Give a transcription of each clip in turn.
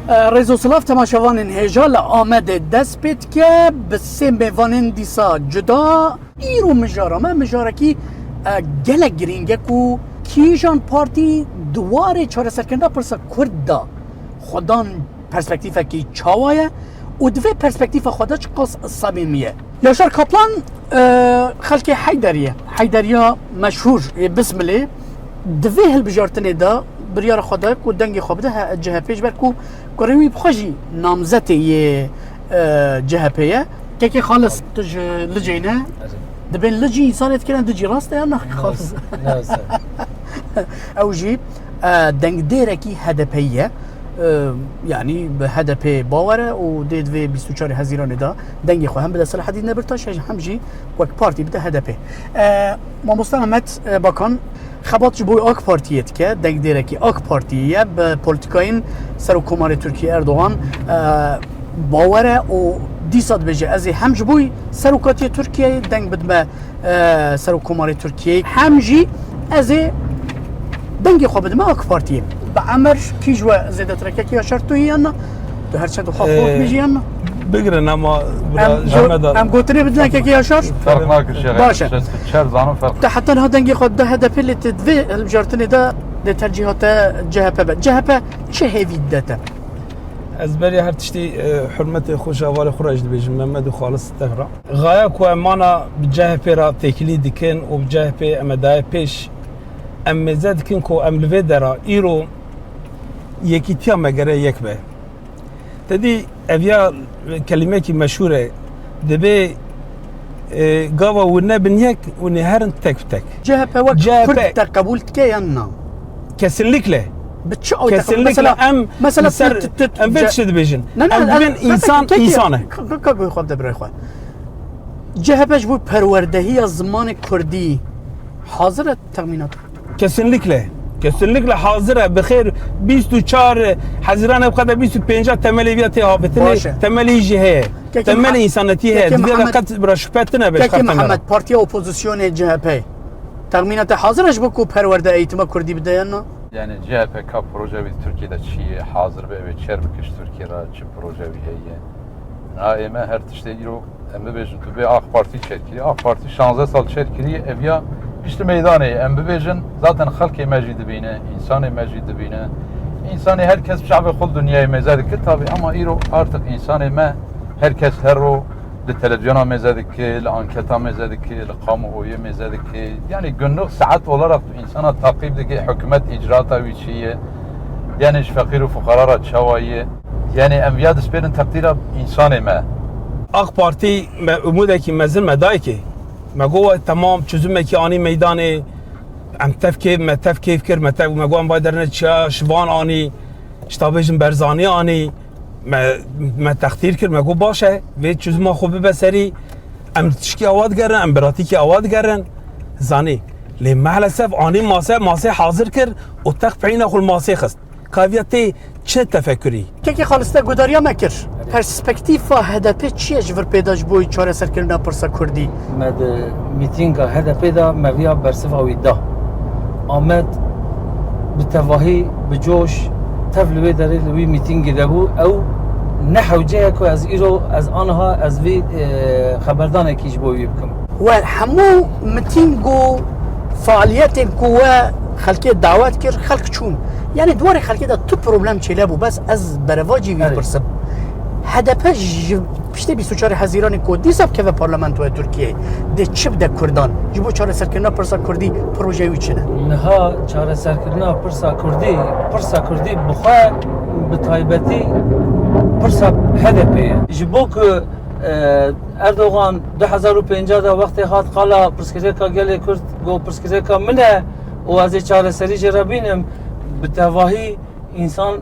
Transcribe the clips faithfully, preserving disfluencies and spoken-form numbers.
E, Rêz û silav temaşevanên hêja li Amedê dest pê dike, bi sê mêvanên dîsa cuda. Îro mijara me mijarekî, e, gelek girîng e ku kîjan partî di warê çareserkirina pirsa Kurd de xwedan perspektîfekî çawa ye û di vê perspektîfa xwe de çiqas samîmî ye. Yaşar Kaplan, e, xelkê Heyderî ye. Heyderiya meşhûr ê Bismilê di vê hilbijartinê de biryara xwe da ku dengê xwe bide he-, C H P ji ber ku kurê wî bi xwe jî namzetê yê, e, C H P ye. Kekê Xalis, tu ji Licê ne? Dibên Licî însanê dikirin, Licî rast e ya na Xalis? Ne, ne. Ew jî, e, dengdêrekî H D P'yî ye. E, yanî bi H D P bawer e û dê di vê bîst û çar Hezîranê de dengê xwe hem bide Selahedîn Demirtaş hem jî wek partî bide H D P. E, Mamosta Mehmet, e, Bakan, xebat ji bo AK Partiyê dike, dengdêrekî AK Partiyê ye, bi polîtîkayên Serokkomarê Tirkiyê Erdogan, e, bawer e û dîsa dibêje, ez ê hem ji bo serokatiyê Tirkiyeyê deng bidime, e, Serokkomarê Tirkiyeyê, hem jî ez ê dengê xwe bidime AK Partiyê. Bi emir kî ji we zêdetir e, kekê Yaşar, tu yî yan na? Tu her çend xwe xort Ee, bêjî yan na? Bigirin ama bira Em ji go-, Hemeda em gotinê bidine kekê Yaşar? Ferq nakir şêx. Baş e. Şêst û çar zanim ferq. Te heta niha dengê xwe da H D P, lê tu di vê hilbijartinê de dê tercîha te C H P be. C H P çi hêvî dide te? Ez beriya her tiştî, e, hurmetê xwe ji hevalê xwe re jî dibêjim, Mehmed û Xalis Tev re. Xaya ku em mana bi C H P re têkilî dikin û bi C H P em ê daye pêş, em mêze dikin ku em li vê dera îro yekîtiya me gere yek be. Te dî ev ya kelimekî meşhûr e. Dibê, e, gava hûn nebin yek, hûn ê herin tek bi tek. C H P wek C H P Kurd te qebûl dike yan na? Kesinlikle. Bi çi awê te qebûl? Kesinlikle. Mesela, em mesela li ser, tu, tu, tu, em vê tiştê dibêjin. Ne, ne, em dibên, insan, kekê, insan e. Ka, ka, ka, xwe bide birayê xwe. C H P ji bo perwerdehiya zimanê Kurdî hazir e temînat? Kesinlikle. Kesinlikle hazir e. Bi xêr bîst û çar Hezîran ev qede bîst û pênc temelê viya tê avêtinê. Baş e. Temelê jî heye. Kekê Temelê Mihe-, însanetî heye. Kekê Divê Mihemed, qet bira şüphe tine be. Kekê Mihemed, partiya opozisyonê C H P. Texmîna te hazir e ji bo ku perwerde eğitime Kurdî bide yan na? Yani C H P ka proje wî Tirkiyê de çi ye, hazir be, wê çer bike ji Tirkiyê re, çi proje wî heye. Na ê me her tiştê îro Em bibêjin, tu bê AK Partî çêr kirî. AK Partî şanzdeh sal çêr kirî, ev ya piştî meydanê ye. Em bibêjin, zaten xelkê me jî dibîne, însanê me jî dibîne. Însanê her kes çavê xwe li dinyayê mêze dikir, tabii, ama îro artık însanê me her kes her ro li televizyona mêze dikir, li anketa mêze dikir, li kamuoyê mêze dikir. Yani günlük saat olarak tu însana taqîb dikir, hikûmet îcraata wî çi ye, yani ji feqîr û fuqara re çawa ye. Yani em viya dispêrin teqdîra însanê me. AK Partî me umûdekî mezin me dayê kê. Me got, we temam çözümekî anî meydanê. Em tev kêf, me tev kêf kir, me tev, me got, em vay derine çiya Şivan anî, ji ta bêjin Berzanî anî. Me, me textîr kir, me got, baş e, vê çözüma xwe bibe serî. Em tişkî awa digerin, em biratîkî awa digerin. Zanî. Lê mehlesef anî mase, masê hazir kir û text peyîna xwe li masê xist. Kaviya tê çi tefekurî? Kekê Xalis, te guhdariya me kir. Perspektîfa H D P çi ye ji vir pê de ji bo çareserkirina pirsa Kurdî? Me di mîtînga H D P de me viya bersiva wî da. Amed bi tevahî, bi coş, tev li wê derê li wî mîtîngê de bû. Ew ne hewce ye ku ez îro, ez aniha, ez vî, e, xeberdanekî ji bo wî bikim. We hemû mitîng û faaliyetên ku we xelkê dawet kir, xelk çûn. Yani di warê xelkê de tu problem çêle bû, bes ez berevacî wî Erê. Pirsim. H D P ji piştê bîst û çar Hezîranê ku dîsa bikeve parlamentoya Tirkiyeyê, dê çi bide Kurdan? Ji bo çareserkirina pirsa Kurdî projeyê wî çi ne? Niha çareserkirina pirsa Kurdî, pirsa Kurdî bi xwe bi taybetî pirsa H D P ye. Ji bo ku, e, Erdogan du hezar û pêncî de wextê hat qala pirsgirêka gelê Kurd, got, pirsgirêka min e û ez ê çareserî jê re bînim, bi tevahî însan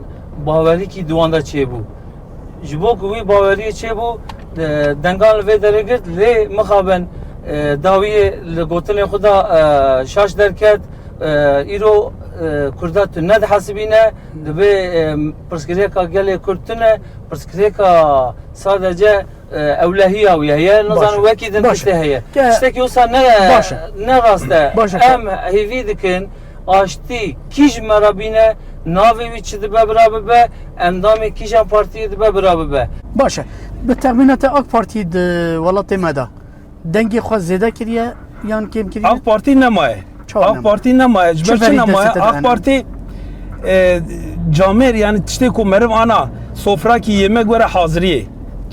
bawerîkî di wan de çêbû. Ji bo ku wî baweriyê çêbû, e, dengan li vê derê girt, lê mixabin, e, dawiyê li gotinê xwe de, e, şaş derket, e, îro, e, Kurda tu nedihesibîne, dibê, e, pirsgirêka gelê Kurd tune, pirsgirêka sadece e, ewlehiya wî heye, nizanim wekî din tiştê heye. Tiştekî wisa ne, ne rast e. Em hêvî dikin, aştî kî ji me re bîne, Navê wî çi dibe bira bibe, endamê kîjan partiyê dibe bira bibe. Baş e. Bi texmîna te AK Partî di welatê me de dengê xwe zêde kiriye yan kêm kiriye? AK Partî nemaye. Çawa AK nemaye? Partî nemaye. Ji ber çi nemaye? Çi verî destê te de hene? AK Partî, e, camêr, yani tiştê ku meriv ana sofra ki yemek were haziriyê.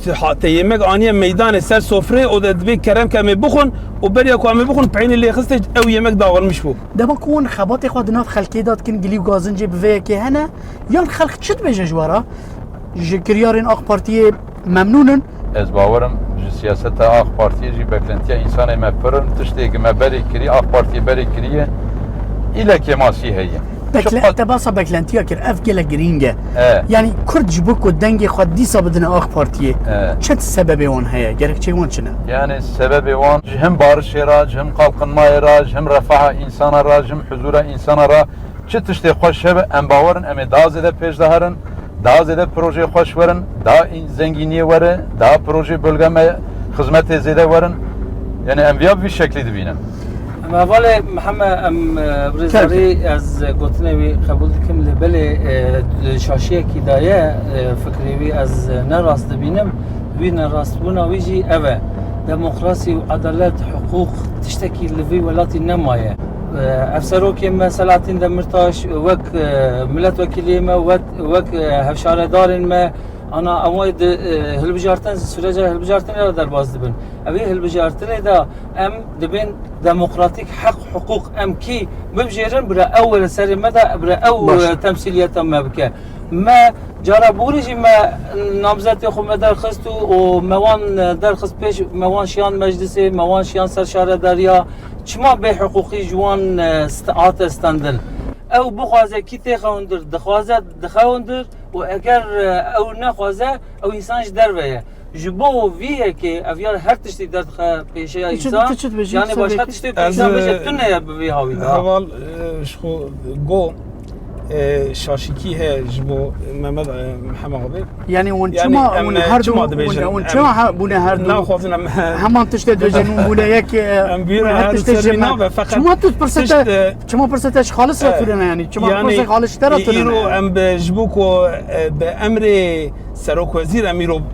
Ti ha-, te yemek aniye meydanê ser sofrê, o de dibê kerem ke em ê bixwin û beriya ku em ê bixwin peynî lê xistê, ew yemek dağılmış bû. Dema ku hûn xebatê xwe di nav xelkê de dikin, gilî û gazincê bi vê yekê hene, yan xelk çi dibêje ji we re? Ji kiryarên AK Partiyê memnûn in? Ez bawer im ji siyaseta AK Partiyê jî beklentiya însanê me pir in. Tiştê ki me berê kirî, AK Partiyê berê kiriye, île kêmasî heye. Bekle-, Şubat- te basa beklentiya kir, ev gelek girîng e. E. Yani Kurd ji bo ku dengê xwe dîsa bidine AK Partiyê, E. çend sebebê wan heye, gerekçeyê wan çi ne? Yani sebebê wan ji him barişê re, ji him qalqinmayê re, ji him refaha însana re, ji him huzura însana re, çi tiştê xweş hebe, em bawer in em ê daha zêde pêş de herin, daha zêde projeyê xweş werin, daha în-, zengîniyê were, daha projeyê bölge me xizmetê zêde werin. Yani em viya bi vî şeklî dibînin. Em hevalê Mihemed, em, e, bi rêzdarî ez gotinê wî qebûl dikim, lê belê, e, di şaşiyekî daye, e, fikrê wî ez ne rast dibînim. Wî nerastbûna wî jî ev e. Demokrasî û edalet, hiqûq tiştekî li vî welatî nemaye. E, ev serokê me Selahattin Demirtaş wek, e, milletvekilê me, wek, wek, e, hevşaredarên me, ana, em wê di, e, hilbijartin, süreca hilbijartinê re derbas dibin. Ev ê hilbijartinê de em dibên demokratîk heq, hiqûq em kî bibijêrin, bira ew were serê me de, bira ew, Baş. e, temsîliyeta me bike. Me cara borî jî me namzetê xwe me derxist û, û me wan, e, derxist pêş, me wan şiyan meclisê, me wan şiyan ser şaredariya. Çima bê hiqûqî ji wan, e, st-, hate stendin? Ew bixwaze kî têxe hundir, dixwaze dixe hundir û eger, e, ew nexwaze, ew însan ji derve ye. Ji bo vî yekê ev ya her tiştî derdixe pêşeya Tu çi, însan, tu çi dibêjî? Yanî Qise başka vekî. tiştê Ez, pêşiya bêje e, tune ye bi vî hawî de. Heval, e, ji xwe go, e, şaşîkî heye ji bo Mehmet, e, Mihemed abi. Yani hûn Yani çima, em, hûn e, her du, çima hûn, dibêjin? hûn Em çima ha-, bûne her du? Naxwazin em Heman tiştê dibêjin, hûn bûne yek, e, Em bîra hûn her her du tiştê tiştê jê me. nabe, feqet Çima tu pirsete, tişt, e, çima pirsete ji Xalis re e, tune yani? Çima yani, pirsê Xalis ji te re tune îro yani? Em bi, ji bo ku, e, bi emrê Serokwezîr em îro, e,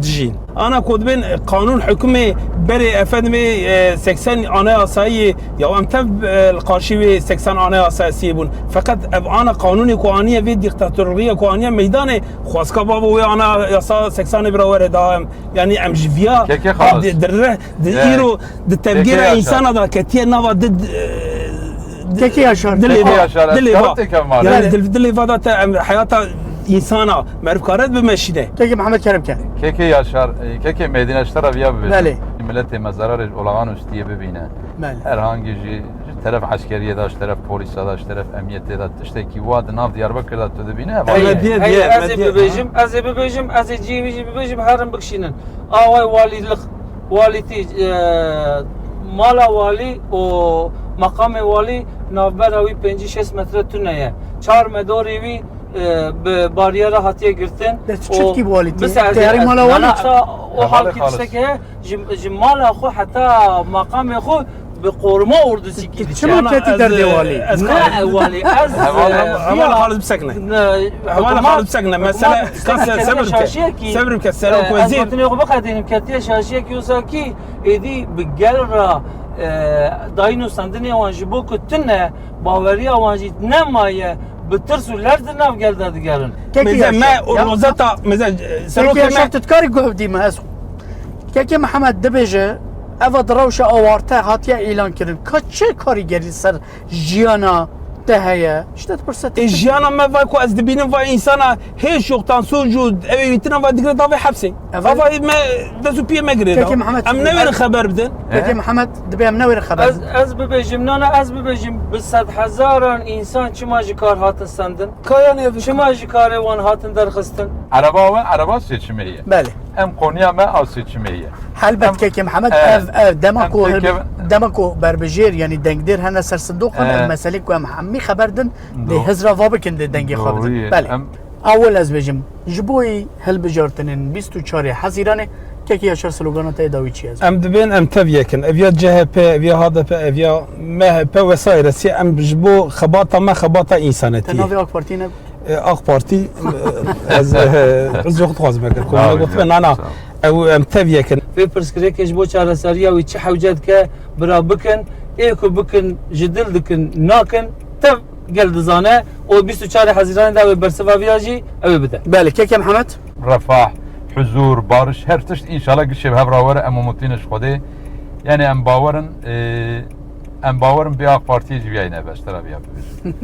dijîn. Ana ku dibên qanûn hukmê berê efendimê, e, seksen anayasayî ya em tev, e, li qarşî wê seksen anayasayê bûn. Feqet ev ana qanûnê ku aniye vê dîktatoriyê ku aniye meydanê xwazka bavo wê anayasa seksanê bira were da em. Yani em ji viya Keke xalas. di, di re, di Ye. îro, di tevgera Keke Yaşar. însana da ketiye nava di, di, Keke Yaşar. dilê Keke va, Yaşar, ez dilê va. kağıt tekem var. Yani Yani. dil-, dilê va da te em heyata însana merivkare bimeşîne. Keke Mihemed Kerem ke. Keke Yaşar, e, keke Medine ji te re viya bibêjim. Belê. Miletê me zerarê ji olağanüstüyê bibîne. Belê. Herhangî jî ji teref eskeriyê de, ji teref polîsa de, ji teref emniyetê de tiştekî wa di nav Diyarbekir de tu dibîne, Hey, Medya, hey, diye, ez ê medya. bibêjim, ez ê bibêjim, ez ê cihê wî jî bibêjim, herin bikişînin. Away walîlik, walîtî, e, mala walî û meqamê walî navbera wî pêncî şêst metre tune ye. Çar medorê wî, e, bi bariyera hatiye girtin. De çi û çitkî bi walîtî? Bisa ez Teyarî ê, mala na, walî? na, sa o Hevalê halkî Xalis. tiştek heye, ji, ji mala xwe heta meqamê xwe bi koruma ordusî Ti, ti kî diçe. çima Ana, ketî ez, derdê e, walî? ez Ne, Xalis- e, walî, ez, Heval, e, Heval viya- Xalis bisekine. Ne, Heval hikûmat, Xalis bisekine. Mesele, hikûmat kas, kete sebir bike. şaşiyekî, Sebir bike. e, Serok ez Wezîr. gotinê xwe biqedînim, ketiye şaşiyekî wisa kî êdî bi gel re, e, dayîn û sendinê wan ji bo ku tune baweriya wan jî nemaye, bi tirs û lerz di nav gel de digerin. Kekî Meze Yaşar. me û Ya. Rozeta, meze, e, Kekî serokê Yaşar, me. tu dikarî guh bidî me, ez Kekê Mihemed dibêje, eva di rewşa awarte hatiye îlan kirin. Ka çi karîgerî ser jiyana te heye? Ji te dipirse tu Ê, çi jiyana me va ku ez dibînim va însana hêj yoxtan soc û ew ê wîtina va digire davê hepsê. Eva Ava me dest û piyê me girê Kekê da. Mihemed Em çi newêrin dibê? xeber bidin. Kekê He? Mihemed dibê em newêrin xeber Ez, bidin. ez bibêjim, nana ez bibêjim, bi sedhezaran însan çima ji kar hatin sendin? Ka yani ev Çima ji karê wan hatin derxistin? Ereba we, ereba seçimê ye. Belê. Em Konya me a seçimê ye. Helbet Em, kekê Mihemed, e, ev, ev, dema em ku, pêke dema ku berbijêr, yani dengdêr hene ser sindoqan, E. ev meselê ku em hemî xeber din, dê Do-, hizra va bikin, dê dengê xwe bidin. doğru ye. Belê. Em Awil ez bêjim, ji bo hilbijartinên bîst û çarê Hezîranê Peki Yaşar, slogana te dawî çi ye? Em dibên em tev yekin. Ev ya C H P, ev ya H D P, ev ya M H P vesaire. Sî em ji bo xebata me xebata Te însanetiyê. navê AK Partî ne? E, AK Partî, e, ez, e, ez yox dixwazim eger ku me gotibe, na, na. Ew em tev yekin. Vê pirsgirêkê ji bo çareseriya wî çi hewce dike, bira bikin. Ê ku bikin, ji dil dikin, nakin. Tev gel dizane û bîst û çar Hezîranê de ew ê bersiva vî ya jî ew ê bide. Belê, keke Mihemed? Refah, huzur, bariş, her tişt înşallah gişê bi hev re were, em umutî ne ji Xwedê. Yani em bawer in, e, em bawer in bê AK Partiyê jî viyayî ne beştera viya bibêjin.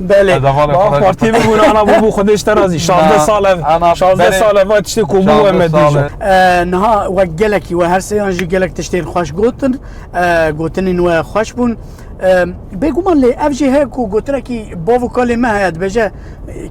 Belê. Ez hevalê Ba xwe AK Partiyê bibûn, ana bû, bû Xwedê ji te razî. Şazdeh sal ev, ana şazdeh belê sal ev, vay tiştê ku bû, şazdeh em ê sal bêjin. E, niha we gelekî we her sêyan jî gelek tiştên xweş gotin. E, gotinên we xweş bûn. E, bêguman lê ev jî heye ku gotinekî bav û kalê me heye, dibêje,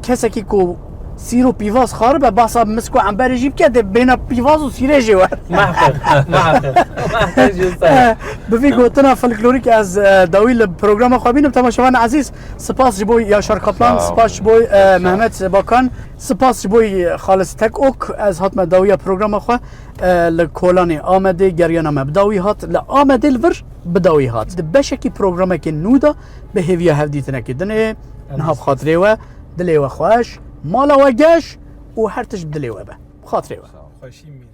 kesekî ku sîr û pîvaz xaribe, basa misk û emberê jî bike, dê bêne pîvaz û sîrê jê wer. Meheqeq, meheqeq. Meheqeq jî wisa ye. E, bi vî gotina folklorîk ez, e, dawî li programa xwe bînim. Temaşevan ezîz, spas ji bo Yaşar Kaplan, spas ji bo, e, Mehmet Bakan, spas ji bo Xalis Tekok. Ez hatime dawiya programa xwe, e, li Kolanê Amedê, geryana me bi dawî hat. Li Amedê li vir bi dawî hat. Di beşekî programekê nû de bi hêviya hevdîtinekê dinê, niha bi xatirê we, dilê we xweş, mala we geş û her tişt bi dilê we be. Bi xatirê we. Xweşî mîn.